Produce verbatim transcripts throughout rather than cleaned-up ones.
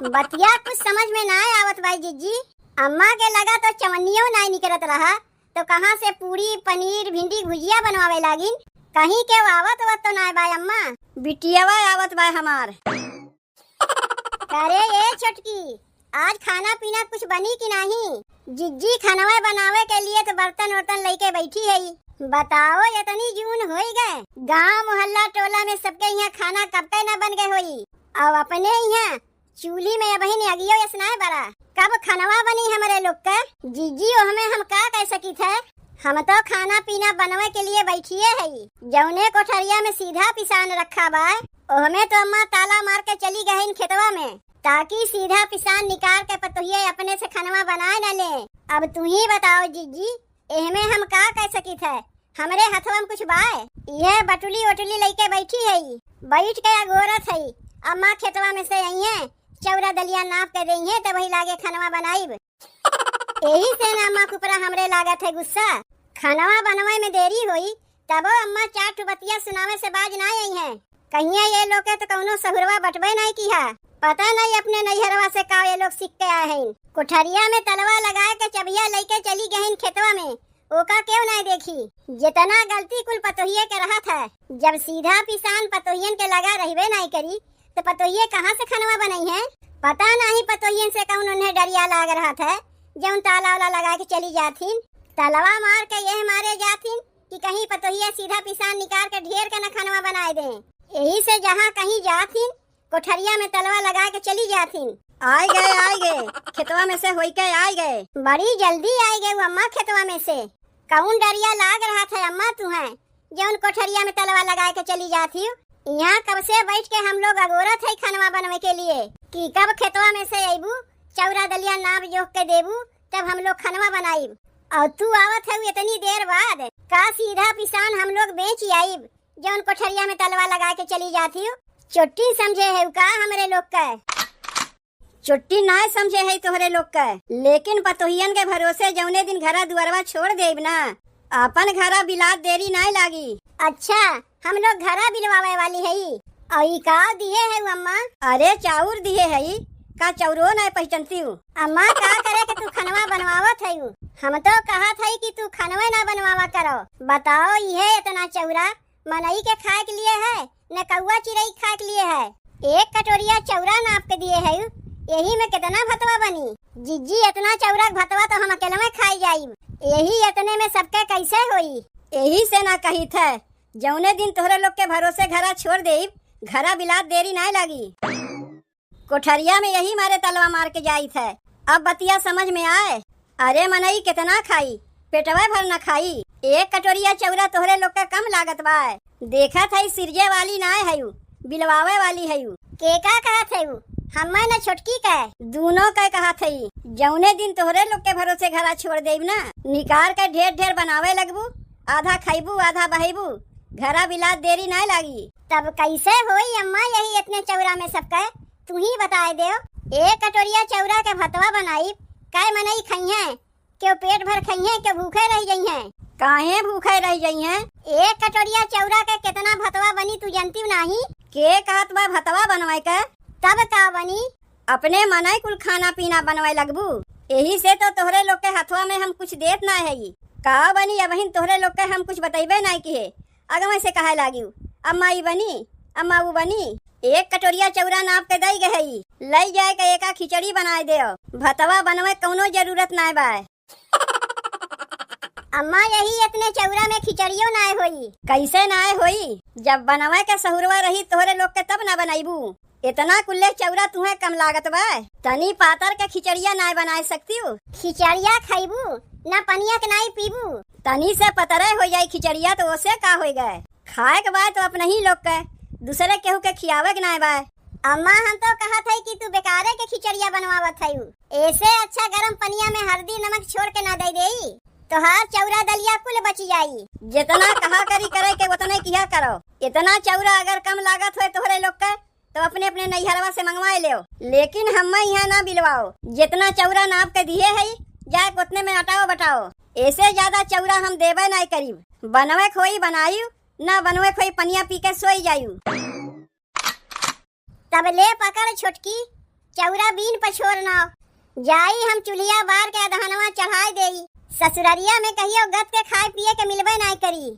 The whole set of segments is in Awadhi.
बतिया कुछ समझ में नाय आवत बाय जिज्जी। अम्मा के लगा तो चवन्नियो नाय निकरत रहा, तो कहाँ से पूड़ी, पनीर, भिंडी के भुजिया बनवावे लागिन? कहीं के आवत वत तो नाय बाय अम्मा? बिटियावा आवत बाय हमार। अरे ए छोटकी, आज खाना पीना कुछ बनी कि नाही? जिज्जी खनवा बनावे के लिए तो बर्तन उर्तन लइके बैठी है। बताओ, इतनी जून होई गए, गांव मोहल्ला टोला में सबके यहाँ खाना कब के ना बन गए होई, और अपने यहाँ चूल्ही में अबहिन अगियो एस नाय बरा। कब खनवा बनी हमरे लोग के? जिज्जी, ओहमे हम का कह सकित है? हम तो खाना पीना बनवे के लिए बैठिए हई। जौने कोठरिया में सीधा पिसान रखा बा, ओहमे तो अम्मा ताला मार के चली गहिन खेतवा में, ताकि सीधा पिसान निकाल के पतोहिए अपने से खनवा बनाए न ले। अब तू ही बताओ जिज्जी, एहमे हम का कह सकित है? हमरे हथवा में कुछ बाय? इहे बटुली ओटुली लइके बैठी हई, बैठ के अगोरत हई। अम्मा खेतवा में से अइहें, चौरा दलिया नाप के देइहें, तब वही लागे खनवा बनाइब। एही से ना अम्मा के ऊपरा हमरे लागत है गुस्सा। खनवा बनवे में देरी होई, तबो अम्मा चार ठो बतिया सुनावे से बाज ना अइहें। कहिया ये लोग के तो कौनो सहुरवा बटबे नाय किहा। पता नाय अपने नैहरवा से का ये लोग सीख के आए हैं। कोठरिया में तलवा लगाए के चबिया लइके चली गहिन खेतवा में, ओका केव नाय देखी। जितना गलती कुल पतोहिए के रहत है, जब सीधा पिसान पतोहियन के लगा रहबे नाय करी, तो पतोहिए कहाँ से खनवा बनइहें? पता नाहीं पतोहियन से कौन उन्हें डरिया लाग रहत है, जौन ताला वाला लगा के चली जाथिन। तलवा मार के यह मारे जाथिन कि कहीं पतोहिया सीधा पिसान निकाल के ढेर के न खनवा बनाए दें। यही से जहाँ कहीं जाथिन, कोठरिया में तलवा लगा के चली जाथिन। आए गए, आए गए, खेतवा में से होई के आए गए। बड़ी जल्दी आए गए वो अम्मा खेतवा में से। कौन डरिया लाग रहत है अम्मा तुहें, जौन कोठरिया में तलवा लगाए के चली जात हियो? यहाँ कब से बैठ के हम लोग अगोरत है खनवा बनवे के लिए कि कब खेतवा में से अइबू, चौरा दलिया नाप जोख के देबू, तब हम लोग खनवा बनाइब। और तू आवत है इतनी देर बाद, का सीधा पिसान हम लोग बेच आइब, जौन कोठरिया में तलवा लगाए के चली जात हियो? चोट्टी समझे है का हमरे लोग के? चोट्टी नाय समझे है तोहरे लोग के, लेकिन पतोहियन के भरोसे जौने दिन घरा दुआरवा छोड़ देब ना, अपन घरा बिलात देरी नाय लागी। अच्छा, हम लोग घरा बिलवावे वाली हई। और ई का दिहे है अम्मा? अरे चाउर दिहे है, का चौरो नाय पहचानती हूँ? अम्मा का करे के तू खनवा बनवावत है? हम तो कहत है कि तू खनवे ना बनवावा करो। बताओ, इहे इतना चौरा मनई के खाए के लिए है, न कौआ चिरई खाए के लिए है। एक कटोरिया चौरा नाप के दिए है, यही में कितना भतवा बनी? जिज्जी, इतना चौरा के भतवा तो हम अकेलवे खाई जाइब। यही इतने में सबके कैसे होई? यही से ना कहित है, जौने दिन तोहरे लोग के भरोसे घरा छोड़ देब, घरा बिलात देरी नाय लागी। कोठरिया में यही मारे तलवा मार के जाइत है। अब बतिया समझ में आए? अरे मनई कितना खाई, पेटवा भर न खाई। एक कटोरिया चौरा तोहरे लोग का कम लागत बा। देखत है सिरजे वाली नाय है, बिलवावे वाली है। के का कहत है? हम्मे न छोटकी के? दूनों के कहत है। जौने दिन तोहरे लोग के भरोसे घरा छोड़ देब ना, निकाल के ढेर ढेर बनावे लगबू, आधा खइबू आधा बहइबू, घरा बिलात देरी नाय लागी। तब कैसे होई अम्मा यही इतने चौरा में सबके? तू ही बताए देव। एक कटोरिया चौरा के भतवा बनाई, कै मनई खइहें? केहू पेट भर खइहें, केहू भूखे रह जइहें। काहे भूखे रह जइहें? एक कटोरिया चौरा के कितना भतवा बनी तू जानती नाही? के कहत बा भतवा बनवाए के? तब का बनी? अपने मनई कुल खाना पीना बनवाए लगबू। यही से तो तोहरे लोग के हथवा में हम कुछ देत ना है। का बनी अबहिन तोहरे लोग के हम कुछ बतइबे नाय किहे। अगवे से कहे लागिउ, "अम्मा ई बनी, अम्मा ऊ बनी।" एक कटोरिया चौरा नाप के दई गई, लई जाए के एका खिचड़ी बनाए देव। भतवा बनवे कौनो जरूरत नाय बाय। अम्मा, यही इतने चौरा में खिचड़ियो नाय होई। कैसे नाय होई? जब बनवे के सहुरवा रही तोहरे लोग के, तब ना बनैबू। इतना कुल्ले चौरा तुहे कम लागत बा? तनी पातर के खिचड़िया नाय बनाए सकतिउ? खिचड़िया खैबू, ना पनिया के नाय पीबू। तनी से पतरे हो जाई खिचड़िया, तो ओसे का होई गए? खाए के बाय तो अपने ही लोग के, दूसरे केहू के खियावे के नाय बाय। अम्मा, हम तो कहत हई कि तू बेकारे के खिचड़िया बनवावत हई। ऐसे अच्छा गरम पनिया में हरदी नमक छोड़ के ना दे देई, तोहार चौरा दलिया कुल बची जाई। जितना कहा करी करे के उतने किया करो। इतना चौरा अगर कम लागत होए तोहरे लोग के, तो अपने अपने नैहरवा से मंगवाए लेव, लेकिन हम्मे यहाँ ना बिलवाओ। जितना चौरा नाप के दिए है, जाए उतने में अटाओ बटाओ। ऐसे ज्यादा चौरा हम देबे नाय करीब। बनवे खोई बनायु, ना बनवे खोई पनिया पी के सोई जायु। तब ले पकड़ छोटकी, चौरा बीन पछोर नाव। जाई हम चुल्हिया बार के अदहनवा चढ़ाई देई। ससुररिया में कहियो गत के खाए पिए के मिलबे नाई करी।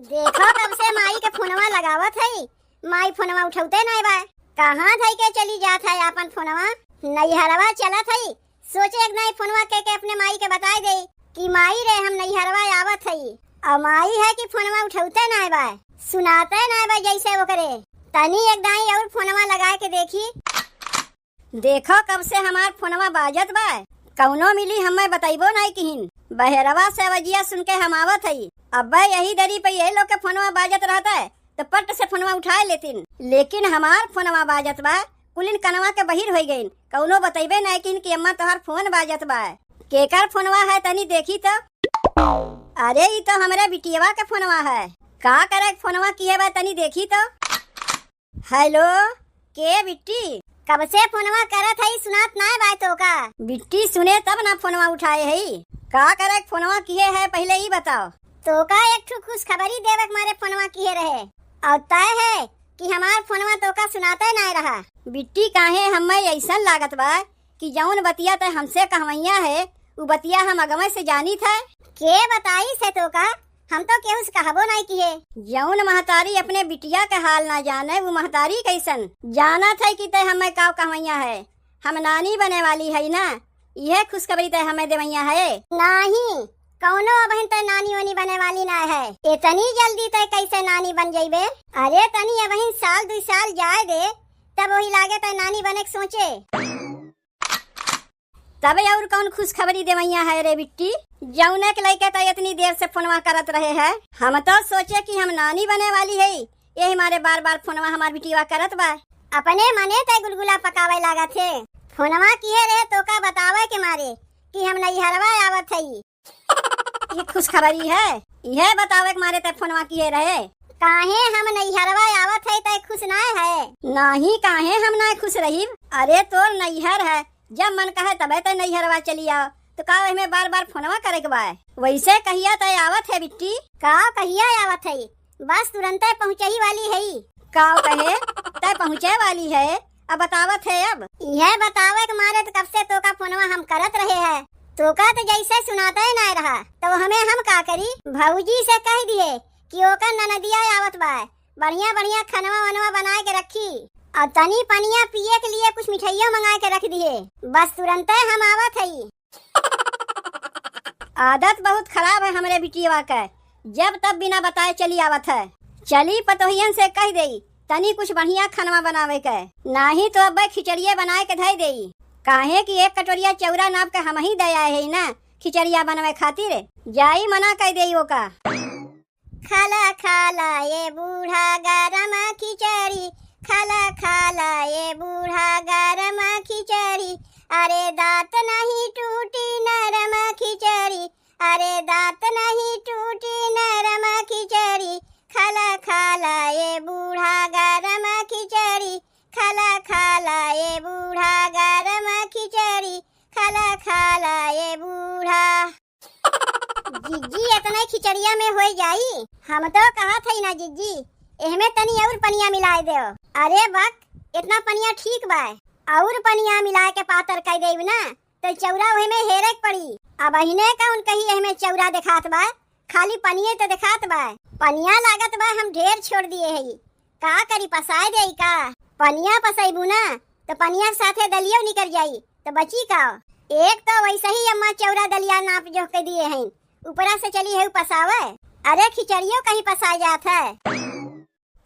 देखो कब से माई के फोनवा लगावत हई, माई फोनवा उठौते नाई बा। कहाँ धई के चली जात है आपन फोनवा? नैहरवा चलत हई, सोचे एक नाई फोनवा के, के अपने माई के बताई देई कि माई रे हम नैहरवा आवत हई। और माई है कि फोनवा उठौते नाई बा, सुनाते नाई बा जैसे ओकरे। तनी एक दाई और फोनवा लगा के देखी। देखो कब से हमार फोनवा बाजत बा, कौनो मिली हमें बतैबो नाई किहिन। बहरवा से आवाजिया सुन के हम आवत हई। अब्बे यही दरी पे यही लोग के फोनवा बाजत रहता है तो पट से फोनवा उठाए लेतिन, लेकिन हमार फोनवा बाजत बा, कुलिन कनवा के बहिर होई गइन, कौनो बतैबे नाई किहिन कि अम्मा तोहार फोन बाजत बा। केकर फोनवा है तनी देखी तो। अरे ई तो हमरे बिटियवा के फोनवा है। का करे फोनवा किहे बा तनी देखी तो। हेलो, के बिट्टी? कब से फोनवा करत हई, सुनात नाय बाय तोका? बिट्टी सुने तब ना फोनवा उठाए हई। का करे फोनवा किहे है, पहिले ई बताओ। तोका एक ठो खुशखबरी देवे के मारे फोनवा किहे रहे। और तय है कि हमार फोनवा तोका सुनाते नाय रहा। बिट्टी काहे हमें ऐसन लागत बा कि जौन बतिया तय हमसे कहवैया है, उ बतिया हम अगवे से जानित है। के बताइस है तोका? हम तो केहू से कहबो नाई किहे। जौन महतारी अपने बिटिया के हाल ना जाने, उ महतारी कैसन? जानत है कि तय हमें का कहवैया है, हम नानी बने वाली है ना, इहे खुशखबरी तय हमें देवैया है। नाही, कौनो अबहिन तय नानी वानी बने वाली ना है। इतनी जल्दी तय कैसे नानी बन जइबे? अरे तनी अबहिन साल दुई साल जाए दे, तब वही लागे तय नानी बने के सोचे। तबे और कौन खुशखबरी देवैया है रे बिट्टी, जौने के लइके तय इतनी देर से फोनवा करत रहे है? हम तो सोचे कि हम नानी बने वाली है, यही मारे बार बार फोनवा हमार बिटिया करत बा। अपने मने तय गुलगुला पकावे लागत है। फोनवा किहे रहे तोका बतावे के मारे कि हम नैहरवा आवत हई। ये खुशखबरी है, इहे बतावे के मारे तय फोनवा किहे रहे। काहे हम नैहरवा आवत है तय खुश नाय है? नाही, काहे हम नाय खुश रही? अरे तोर नैहर है, जब मन कहे तबे तय नैहरवा चली आओ, तो का एहमे बार बार फोनवा करे के बा? वैसे कहिया तय आवत है बिट्टी? का कहिया आवत है? बस तुरंते पहुँचही वाली है। का कहे तय पहुँचे वाली है, अब बतावत है अब। इहे बतावे के मारे तो कब से तोका फोनवा हम करत रहे है, तोका तो जैसे सुनाते नाय रहा, तो हमें हम का करी? भौजी से कह दिए कि ओकर ननदिया आवत बा, बढ़िया बढ़िया खनवा वनवा बनाए के रखी, और तनी पनिया पिए के लिए कुछ मिठाइयों मंगाए के रख दिए। बस तुरंते हम आवत हई। आदत बहुत खराब है हमरे बिटियवा के, जब तब बिना बताए चली आवत है। चली पतोहियन से कह देई, तनी कुछ बढ़िया खनवा बनावे के, नाही तो अब्बे खिचड़िए बनाए के धई देई, काहे कि एक कटोरिया चौरा नाप के हमही दे आए है ना खिचड़िया बनवे खातिर। जाई मना कह देई ओका। खाला खाला ए बूढ़ा गरम खिचड़ी, खाला खाला ए बूढ़ा गरम खिचड़ी, अरे दांत नहीं टूटी नरम खिचड़ी, अरे दांत नहीं टूटी नरम खिचड़ी, खाला खाला ए बूढ़ा गरम खिचड़ी, खाला खाला ए बूढ़ा गरम खिचड़ी, खाला खाला ए बूढ़ा। जिज्जी, इतने खिचड़िया में होई जाई? हम तो कहत हई ना जिज्जी, एहमे तनी और पनिया मिलाए देव। अरे बक, इतना पनिया ठीक बा, और पनिया मिलाए के पातर कई देब ना, तो चौरा ओहे में हेरे के पड़ी। अबहिने कौन कही एहमे चौरा देखात बा, खाली पनिये तो देखात बा। पनिया लागत बा हम ढेर छोड़ दिए हई, का करी, पसाए देई का? पनिया पसैबू ना, तो पनिया के साथे दलियो निकर जाई, तो बची का? एक तो वैसे ही अम्मा चौरा दलिया नाप जोख के दिए हैं, ऊपरा से चली है पसावे। अरे खिचड़ियो कहीं पसाए जात है।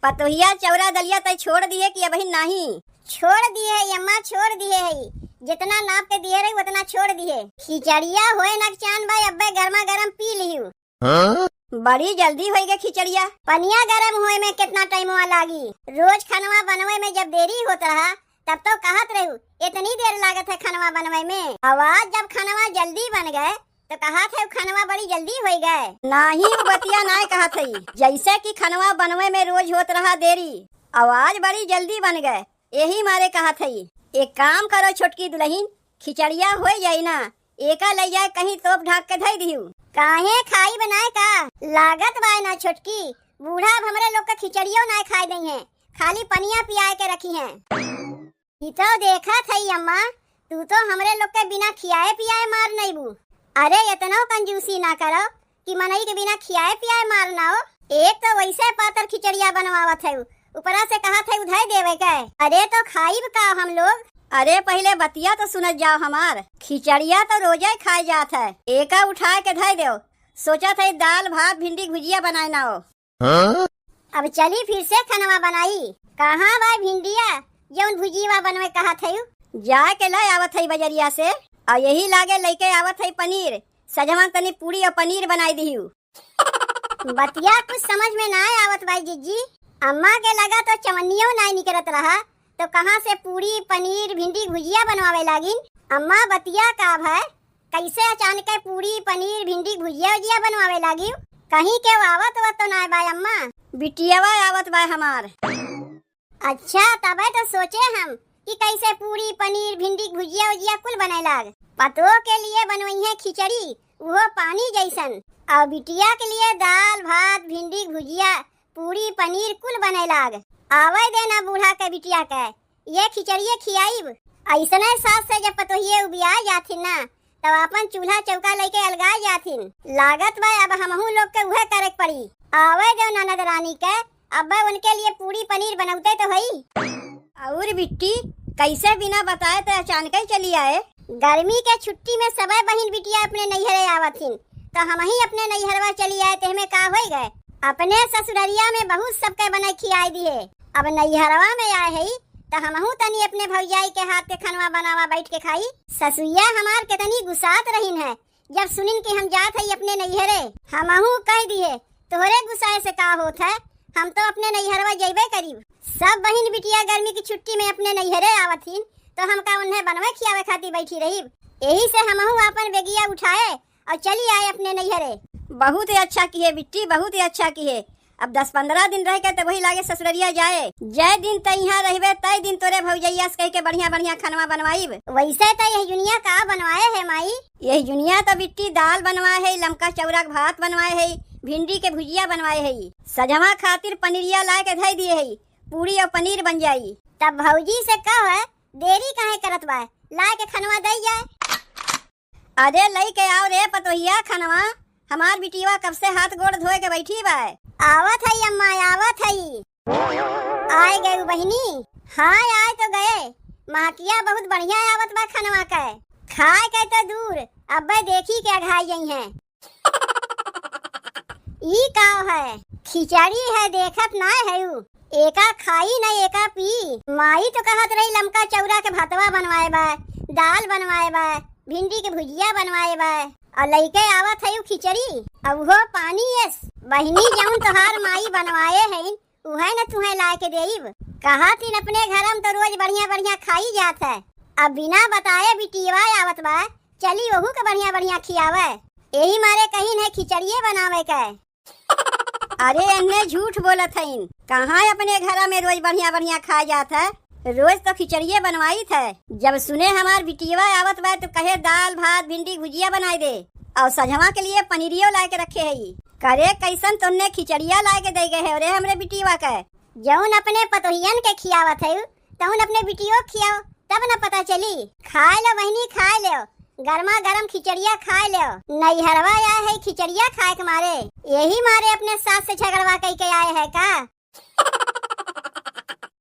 पतोहिया चौरा दलिया तय छोड़ दिए कि अबहिन नाही? छोड़ दिए है अम्मा, छोड़ दिए है, जितना नाप के दिए रही उतना छोड़ दिए। खिचड़िया होए नकचान बा, अब्बे गर्मा गर्म पी लिहू। हाँ? बड़ी जल्दी होई गए खिचड़िया। पनिया गरम होए में कितना टाइमवा लागी? रोज खनवा बनवे में जब देरी होत रहा, तब तो कहत रहू, "इतनी देर लागत है खनवा बनवे में।" आवाज जब खनवा जल्दी बन गए, तो कहत है, "खनवा बड़ी जल्दी होई गए।" नाही, वो बतिया नाय कहत है, जैसे कि खनवा बनवे में रोज होत रहा देरी, आवाज बड़ी जल्दी बन गए, यही मारे कहत है। एक काम करो छोटकी दुल्हन, खिचड़िया होई जाई ना, एका ले जाए कहीं तोप ढाक के धई दिहू। काहे खाई बनाए का? लागत बाय ना छोटकी, बूढ़ा अब हमरे लोग का खिचड़ियो ना खाए दई हैं, खाली पनिया पियाए के रखी हैं। ई तो देखत हई अम्मा, तू तो हमरे लोग के बिना खियाए पियाए मार नइबू। अरे, एतनो कंजूसी ना करो कि मनई के बिना खियाए पियाए मार ना हो। एक तो वैसे पातर खिचड़िया बनवावत है, ऊपरा से कहत है उधर देवे के। अरे, तो खाइब का हम लोग? अरे, पहिले बतिया तो सुनत जाओ हमार। खिचड़िया तो रोजे खाए जात है, एका उठाए के धइ देव। सोचत है दाल भात भिंडी भुजिया बनाए ना हो। हाँ? अब चली फिर से खनवा बनाई। कहाँ बा भिंडिया, जौन भुजिया बनवे कहत हयू? जाए के ले आवत हई बजरिया से, और यही लागे लइके आवत हई पनीर। सजवन तनी पूड़ी और पनीर बनाई दिहू। बतिया कुछ समझ में ना आवत बा जिज्जी। अम्मा के लगा तो चवन्नियो ना निकरत रहा, तो कहाँ से पूड़ी, पनीर, भिंडी भुजिया बनवावे लागिन? अम्मा, बतिया का भय? कैसे अचानक पूड़ी, पनीर, भिंडी भुजिया उजिया बनवावे लागिउ? कहीं के आवत वत तो नाय बा अम्मा? बिटियावा आवत बा हमार। अच्छा, तबे तो सोचे हम कि कैसे पूड़ी, पनीर, भिंडी भुजिया उजिया कुल बने लाग। पतोह के लिए बनवई है खिचड़ी, उहो पानी जैसन, और बिटिया के लिए दाल, भात, भिंडी भुजिया, पूड़ी, पनीर कुल बने लाग। आवे देना बूढ़ा के बिटिया के, ये खिचड़िए खियाइब। ऐसने सास से जब पतोहिए उबिया जाथिन ना, तब आपन चूल्हा चौका लेके अलगाए जाथिन। लागत बा अब हमहू लोग के उहे करे के पड़ी। आवे दो ननद रानी के, अब उनके लिए पूड़ी पनीर बनौते तो हई। और बिट्टी, कैसे बिना बताए ते अचानक ही चली आए? गर्मी के छुट्टी में सबे बहिन बिटिया अपने नैहरे आवथिन, तो हम ही अपने नैहरवा चली आए, तेहमे का होई गए? अपने ससुररिया में बहुत सबके बने खियाए दिए, अब नैहरवा में आए हई, त हमहू तनी अपने भौजाई के हाथ के खनवा बनावा बैठ के खाई। ससुइया हमार केतनी गुसात रहीन है, जब सुनिन कि हम जात हई अपने नैहरे। हमहू कह दिए, "तोहरे गुसाए से का होत है, हम तो अपने नैहरवा जइबे करीब।" सब बहिन बिटिया गर्मी की छुट्टी में अपने नैहरे आवत हीन, तो हम का उन्हें बनवे खियावे खातिर बैठी रहीब? यही से हमहू आपन बेगिया उठाए और चली आए अपने नैहरे। बहुत ही अच्छा किहे बिट्टी, बहुत ही अच्छा किहे। अब दस पन्द्रह दिन रह के तो वही लागे ससुररिया जाए। जय दिन तै यहाँ रहबे, तय दिन तोरे भौजैया से कह के बढ़िया बढ़िया खनवा बनवाइब। वैसे तो यह जुनिया का बनवाए है माई? यह जुनिया तो बिट्टी दाल बनवाए है, लमका चौरा के भात बनवाए है, भिंडी के भुजिया बनवाए है, सजवा खातिर पनीरिया ला के धई दिए है, पूड़ी और पनीर बन जाई। तब भौजी से कह, देरी काहे करत बा, ला के खनवा दई जाए। अरे लई के आओ रे पतोहिया खनवा, हमार बिटिया कब से हाथ गोड़ धोए के बैठी बा। आवत हई अम्मा, आवत हई। आए गए बहिनी? हाँ, आए तो गए। महकिया बहुत बढ़िया आवत बा खनवा के। खाए के तो दूर, अब्बे देखी के अघाई जइहैं। ई का है? खिचड़ी है, देखत ना है उ। एका खाई न एका पी। माई तो कहत रही लमका चौरा के भतवा बनवाए बा, दाल बनवाए बा, भिंडी के भुजिया बनवाए बा, और लइके आवत है उ खिचड़ी, और वो पानी यस। बहिनी जौन तोहार माई बनवाए है, उहे न तुहे लाए के देइब। कहत इन अपने घर में तो रोज बढ़िया बढ़िया खाई जात है, अब बिना बताए बिटिया आवत बा, चली ओहू के बढ़िया बढ़िया खियावे। यही मारे कहीं है खिचड़िए बनावे के। अरे एन्ने झूठ बोलत हईन, कहाँ अपने घरा में रोज बढ़िया बढ़िया खाए जात है, रोज तो खिचड़िए बनवाइत है। जब सुने हमार बिटिया आवत बा तो कहे दाल भात भिंडी भुजिया बनाए दे, और सझवा के लिए पनीरियो लाए के रखे है। करे कैसन तोन्ने खिचड़िया लाए के दे गए है रे हमरे बिटिया के। जौन अपने पतोहियन के खियावत है तौन अपने बिटियो के खियाओ, तब न पता चली। खाए लो बहिनी, खाए लो, गरमा गरम खिचड़िया खाए लो। नैहरवा आए है खिचड़िया खाए के मारे, यही मारे अपने सास से झगड़वा कई के आए है का?